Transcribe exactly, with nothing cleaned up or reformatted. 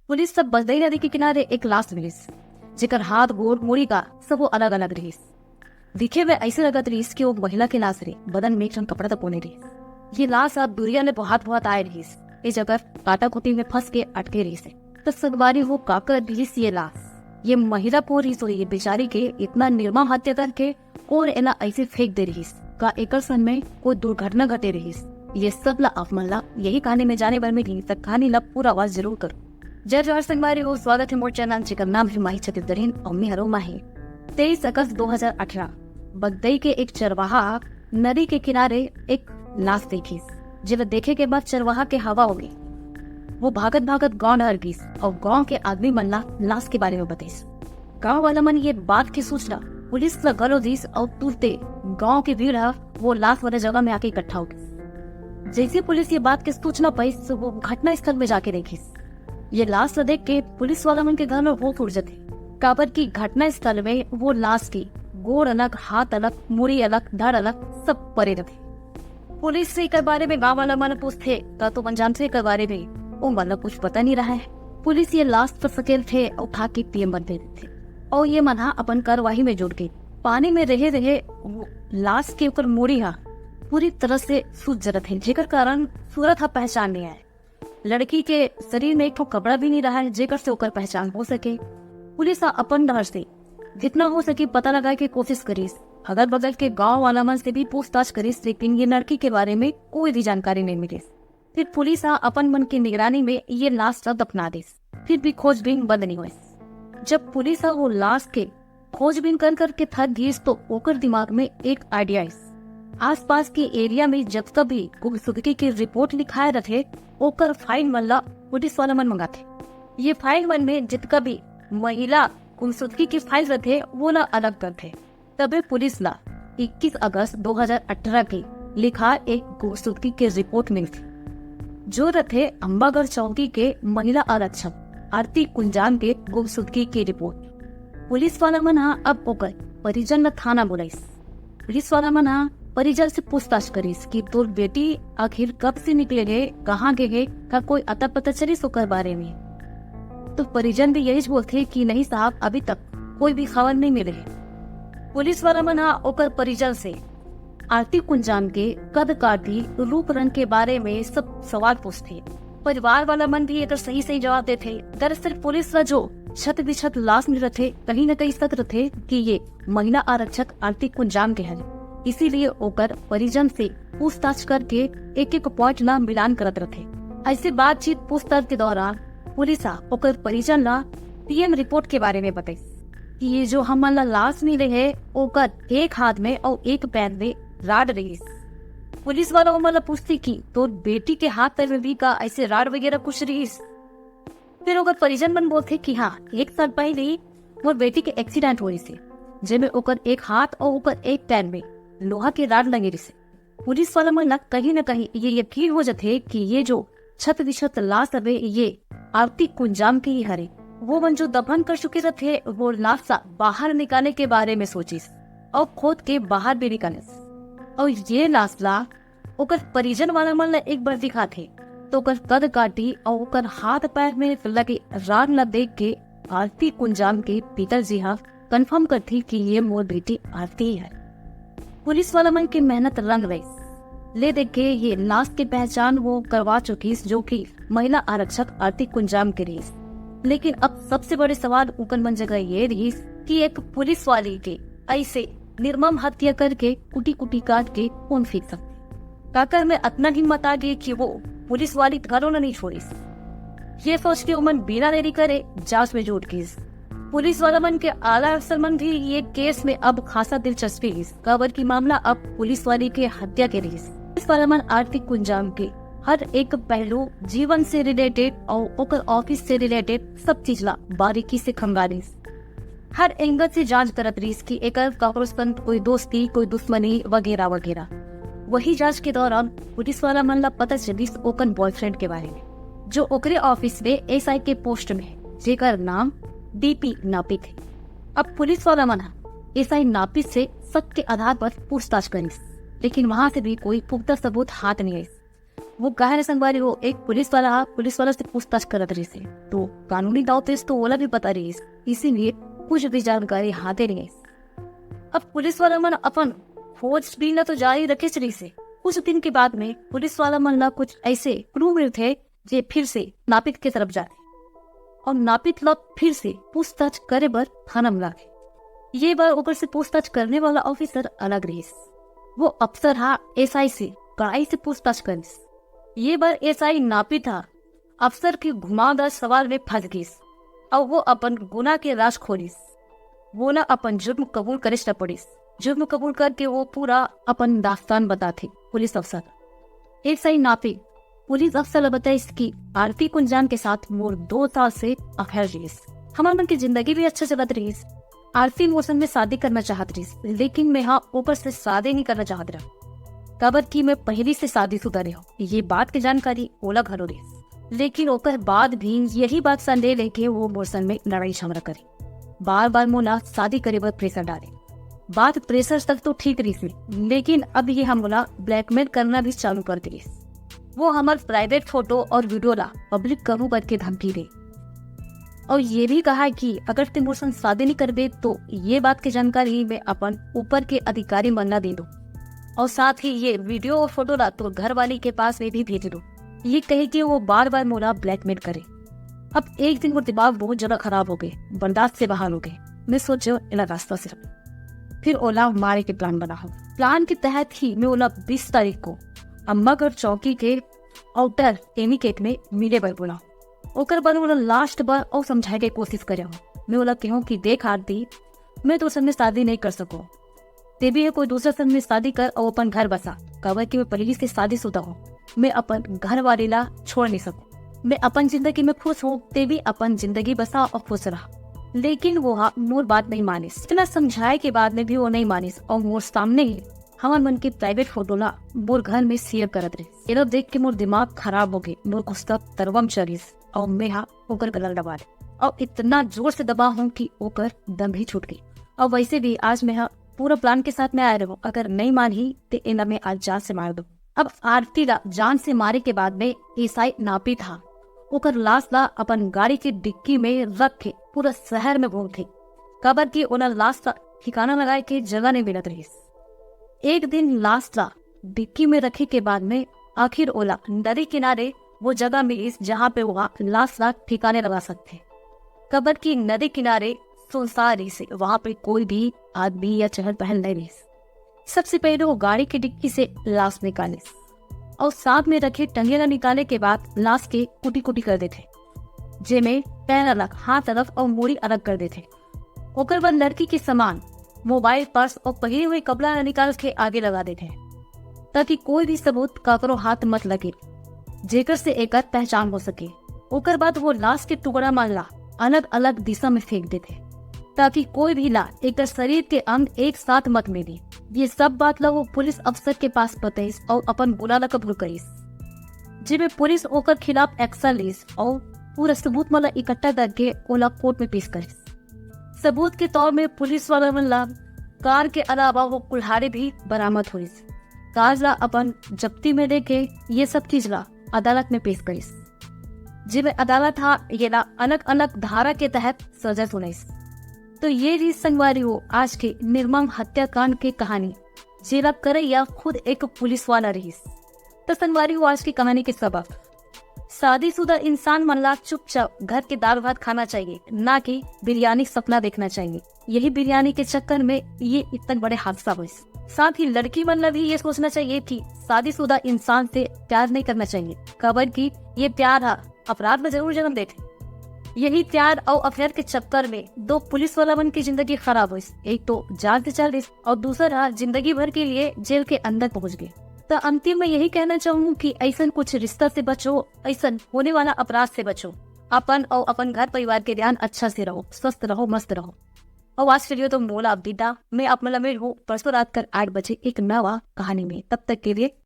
Police सब बगदई नदी के किनारे एक लाश मिलिस, जेकर हाथ, गोड़, मुड़ी का सबो अलग-अलग रिहिस। दिखे में ऐसे लगत रिहिस कि वो महिला के लाश रे, बदन में एक ठन कपड़ा तको नइ रिहिस। ये लाश अब दुरिया ले बोहात-बोहात आए रिहिस। ये जगह काटा-खूटी में फंस के अटके रिहिस हे। त संगवारी हो, का कर रिहिस ये लाश? ये महिला कोन रिहिस होही, ये बेचारी के इतना निर्मम हत्या करके कोन एला ऐसे फेंक दे रिहिस? का एकर संग में कोई दुर्घटना घटे रिहिस? ये सब ला आप मन ला यही कहानी में जाने बर मिलही, त कहानी ला पूरा आवाज जरूर करो। जय जोहार संगवारी हो, स्वागत हे मोर चैनल जेकर नाम हे माही छत्तीसगढ़िन अउ मैं हरो माही। तेईस अगस्त दो हजार अठारह, बगदई के एक चरवाहा नदी के किनारे एक लाश देखिस, जेला देखे के बाद चरवाहा के हवा हो गई। वो भागत भागत गांव डहर गिस अउ गांव के आदमी मन ला लाश के बारे में बतइस। गांव वाला मन ये बात के सूचना पुलिस ला घलो दिस अउ तुरते गांव के भीड़ ह वो लाश वाला जगह में आके इकट्ठा हो गइस। जैसे पुलिस ये बात के सूचना पाइस, वो घटना स्थल में जाके देखिस। ये लाश ला देख के पुलिस वाला मन के घर में होश उड़ जथे, काबर कि घटना स्थल में वो लाश के गोड़ अलग, हाथ अलग, मुड़ी अलग, धड़ अलग, सब परे रथे। पुलिस से एकर बारे में गांव वाला मन पूछथे, "का तुमन जानथे एकर बारे में?" ओ मन ला कुछ पता नहीं रहा है। पुलिस ये लाश ला सकेलथे, उठा के पीएम बर दे देथे, और ये मन हा अपन कार्यवाही में जुट गए। पानी में रहे रहे वो लाश के ऊपर मुड़ी हा पूरी तरह से सूज जरत है, जेकर कारण सूरत हा पहचान नहीं आए। लड़की के शरीर में एक ठो कपड़ा भी नहीं रहा है, जेकर से ओकर पहचान हो सके। पुलिस हा अपन डहर से जितना हो सके पता लगाए के कोशिश करिस। अगल बगल के गांव वाला मन से भी पूछताछ करिस, लेकिन ये लड़की के बारे में कोई भी जानकारी नहीं मिलिस। फिर पुलिस हा अपन मन के निगरानी में ये लाश ला दफना दिस, फिर भी खोजबीन बंद नहीं होइस। जब पुलिस हा वो लाश के खोजबीन कर करके थक गईस, तो ओकर दिमाग में एक आइडिया आइस। आसपास के एरिया में जतका भी गुमशुदगी के रिपोर्ट लिखाए रथे, ओकर फाइल मन ला पुलिस वाला मन मंगाथे। ये फाइल मन में जितका भी महिला गुमशुदगी के फाइल रथे, वो ला अलग करथे। तबे पुलिस ला इक्कीस अगस्त दो हजार अठारह के लिखा एक गुमशुदगी के रिपोर्ट मिलथे, जो रथे अम्बागढ़ चौकी के महिला आरक्षक आरती कुंजाम के गुमशुदगी के रिपोर्ट। पुलिस वाला मन हा अब ओकर परिजन ला थाना बुलाइस। पुलिस वाला मन हा परिजन से पूछताछ करिस कि तोर बेटी आखिर कब से निकले हे, कहाँ गे हे, का कोई अता पता चलिस ओकर बारे में? तो परिजन भी यही बोलथे कि नहीं साहब, अभी तक कोई भी खबर नहीं मिले हे। पुलिस वाला मन हा ओकर परिजन से आरती कुंजाम के कद काठी, रूप रंग के बारे में सब सवाल पूछथे। परिवार वाला मन भी एकर सही सही जवाब देथे। दरअसल पुलिस ला जो छत बिछत लाश मिल रथे, कहीं न कहीं शक रथे कि ये महिला आरक्षक आरती कुंजाम के हरे, इसीलिए ओकर परिजन से पूछताछ करके एक एक पॉइंट ला मिलान करत रथे। ऐसे बातचीत पूछताछ के दौरान पुलिस हा ओकर परिजन ला पीएम रिपोर्ट के बारे में बताइस कि ये जो हमन ला लाश मिले हे, ओकर एक हाथ में और एक पैर में राड रहिस। पुलिस वाला ओमन ला पूछथे कि तोर बेटी के हाथ पैर में भी का ऐसे राड वगैरह कुछ रहिस? फिर ओकर परिजन मन बोलथे कि हाँ, एक साल पहले ही मोर बेटी के एक्सीडेंट होइस हे, जेमे ओकर एक हाथ और ओकर एक पैर में लोहा के राड लगे रहिस हे। पुलिस वाला मन ला कहीं न कहीं ये यकीन हो जाथे कि ये जो छत बिछत लाश हवे, ये आरती कुंजाम के ही हरे। वो मन जो दफन कर चुके रथे, वो लाश ला बाहर निकाले के बारे में सोचिस और खोद के बाहर भी निकालिस। और ये लाश ला ओकर परिजन वाला मन ला एक बार दिखाथे, तो ओकर कद काठी और ओकर हाथ पैर में लगे राड ला देख के आरती कुंजाम के पिताजी हा कंफर्म करथे कि ये मोर बेटी आरती ही है। पुलिस वाला मन के मेहनत रंग लाइस। ले देख के ये लाश के पहचान वो करवा चुकिस, जो कि महिला आरक्षक आरती कुंजाम के रहिस। लेकिन अब सबसे बड़े सवाल उकर मन जगह ये रहिस कि एक पुलिस वाली के ऐसे निर्मम हत्या करके कुटी कुटी काट के कौन फेंक सकथे? काकर में अतना हिम्मत आ गे कि वो पुलिस वाली घलो ला नहीं छोड़िस। ये सोच के ओमन बिना देरी करे जांच में जुट गिस। पुलिस वाला मन के आला अफसर मन भी ये केस में अब खासा दिलचस्पी लिस, काबर की मामला अब पुलिस वाली के हत्या के रहिस। पुलिस वाला मन आरती कुंजाम के हर एक पहलू, जीवन से रिलेटेड और ओकर ऑफिस से रिलेटेड सब चीज ला बारीकी से खंगालिस। हर एंगल से जांच करत रहिस कि एकर ककरो संग कोई दोस्ती, कोई दुश्मनी वगैरह वगैरह। वही जांच के दौरान पुलिस वाला मन ला पता चलिस ओकर बॉयफ्रेंड के बारे में, जो ओकरे ऑफिस में एसआई के पोस्ट में है, जेकर नाम डीपी नापित है। अब पुलिस वाला मन हा एसआई नापित से शक के आधार पर पूछताछ करिस, लेकिन वहां से भी कोई पुख्ता सबूत हाथ नहीं आइस। वो कहे रहे संगवारी हो, एक पुलिस वाला हा, पुलिस वाला से पूछताछ करत रहिस हे। तो कानूनी दाव पेच तो ओला भी पता रहिस, इसीलिए कुछ भी जानकारी हाथे नहीं आइस। अब पुलिस वाला मन अपन खोजबीन ला तो जारी रखेच रहिस हे। कुछ दिन के बाद में पुलिस वाला मन ला कुछ ऐसे क्लू मिलथे, जे फिर से नापित के तरफ जाथे और नापित ला फिर से पूछताछ करे बर थाना बुलाथे। ये बार ओकर से पूछताछ करने वाला ऑफिसर अलग रहिस। वो अफसर हा एसआई से कड़ाई से पूछताछ करिस। ये बार एसआई नापित हा अफसर के घुमावदार सवाल में फंस गिस और वो अपन गुना के राज खोलिस। वो ला अपन जुर्म कबूल करेच ला पड़िस। जुर्म कबूल करके वो पूरा अपन दास्तान बताथे पुलिस अफसर। एसआई नापित पुलिस अफसर ला बताइस कि आरती कुंजान के साथ मोर दो साल से अफेयर रहिस। हमर मन के जिंदगी भी अच्छा चलत रहिस। आरती मोर संग में शादी करना चाहत रहिस, लेकिन मैं हा ओकर से शादी नहीं करना चाहत रहा, काबर कि मैं पहली से शादीशुदा रहा। ये बात के जानकारी ओला घलो रहिस, लेकिन ओकर बाद भी यही बात संदेह लेके वो मोर संग में लड़ाई झगड़ा करे। बार बार मोला शादी करे बर प्रेशर डाले। बात प्रेशर तक तो ठीक रहिस, लेकिन अब ये हमला ब्लैकमेल करना भी चालू कर दिस। वो हमर प्राइवेट फोटो और वीडियो ला पब्लिक करू करके धमकी दे। और ये भी कहा कि अगर ते मोर संग शादी नहीं करबे तो ये बात के जानकारी मैं अपन ऊपर के अधिकारी मन ला दे दूं, और साथ ही ये वीडियो और फोटो ला तोर घर वाली के पास में भी भेज दूं। ये कहे कि वो बार बार मोला ब्लैकमेल करे। अब एक दिन मोर दिमाग बहुत ज्यादा खराब हो गए, बर्दाश्त से बाहर हो गए। मैं सोचे एला रास्ता से रख, फिर ओला मारे के प्लान बनाहूं। प्लान के तहत ही मैं ओला बीस तारीख को अम्मागढ़ चौकी के आउटर एनीकेट में मिले बर बोला। ओकर बाद ओला लास्ट बार अउ समझाए के कोशिश करे हूँ। मैं ओला कहूँ कि देख आरती, मैं तोर संग में शादी नहीं कर सकूँ। ते भी है कोई दूसरा संग में शादी कर अउ अपन घर बसा, काबर कि मैं पहली से शादीशुदा हूँ। मैं अपन घर वाले ला छोड़ नहीं सकूँ। मैं अपन जिंदगी में खुश हूँ, ते भी अपन जिंदगी बसा और खुश रहा। लेकिन वो हा मोर बात नहीं मानिस। इतना समझाए के बाद में भी वो नहीं मानिस और मोर सामने ही हमर मन के प्राइवेट फोटो ला मोर घर में शेयर करत रहिस। एला देख के मोर दिमाग खराब हो गए, मोर गुस्सा तरवा म चढ़िस और मैं हा ओकर गला ल दबा ले। और इतना जोर से दबा हूँ कि ओकर दम ही छूट गई। और वैसे भी आज मैं हा पूरा प्लान के साथ में आए रहूँ, अगर नहीं मानही ते एला मैं आज जान से मार दूँ। अब आरती ला जान से मारे के बाद में एसआई नापित हा ओकर लाश ला अपन गाड़ी के डिक्की में रख के पूरा शहर में घूमथे, काबर कि ओला लाश ला ठिकाना लगाए के जगह नहीं मिलत रहिस। एक दिन लाश ला डिक्की में रखे के बाद में आखिर ओला नदी किनारे वो जगह मिलिस, जहाँ पे वहाँ लाश ला ठिकाने लगा सकथे, काबर कि नदी किनारे सुनसान रहिस, वहाँ पे कोई भी आदमी या चहल पहल नहीं रहिस। सबसे पहले वो गाड़ी के डिक्की से लाश निकालिस और साथ में रखे टंगे ला निकाले के बाद लाश के कुटी कुटी कर देथे, जेमे पैर अलग, हाथ अलग और मूड़ी अलग कर देथे। ओकर बाद लड़की के सामान, मोबाइल, पर्स और पहिरे हुए कपड़ा ला निकाल के आगे लगा देथे, ताकि कोई भी सबूत काकरो हाथ मत लगे, जेकर से एकर पहचान हो सके। ओकर बाद वो लाश के टुकड़ा मन ला अलग-अलग दिशा में फेंक देथे, ताकि कोई भी ला एकर शरीर के अंग एक साथ मत मिले। ये सब बात ला वो पुलिस अफसर के पास बतइस और अपन गुनाह ला कबूल करिस, जेमे पुलिस ओकर खिलाफ एक्शन लिस और पूरा सबूत मन ला इकट्ठा करके ओला कोर्ट में पेश करिस। सबूत के तौर में पुलिस वाला मन ला कार के अलावा वो कुल्हाड़ी भी बरामद होइस। कार ला अपन जब्ती में लेके ये सब चीज ला अदालत में पेश करिस, जेमे अदालत हा ये ला अलग-अलग धारा के तहत सजा सुनाइस। तो ये रहिस संगवारी हो आज के निर्मम हत्याकांड के कहानी, जेला करैया खुद एक पुलिस वाला रहिस। तो संगवारी हो आज की कहानी के सबक, शादीशुदा इंसान मन ला चुपचाप घर के दाल भात खाना चाहिए, ना कि बिरयानी सपना देखना चाहिए। यही बिरयानी के चक्कर में ये इतना बड़े हादसा होइस। साथ ही लड़की मन ला भी ये सोचना चाहिए कि शादीशुदा इंसान से प्यार नहीं करना चाहिए, काबर कि ये प्यार हा अपराध में जरूर जन्म देथे। यही प्यार और अफेयर के चक्कर में दो पुलिस वाला मन की जिंदगी खराब होइस। एक तो जान से चल रही और दूसरा जिंदगी भर के लिए जेल के अंदर पहुंच गए। तो अंतिम में यही कहना चाहूंगी कि ऐसन कुछ रिश्ता से बचो, ऐसन होने वाला अपराध से बचो। अपन और अपन घर परिवार के ध्यान अच्छा से रहो, स्वस्थ रहो, मस्त रहो। और आज के लिए तो मोला अब विदा, मैं आप मन ला मिलहूँ परसों रात कर आठ बजे एक नवा कहानी में। तब तक के लिए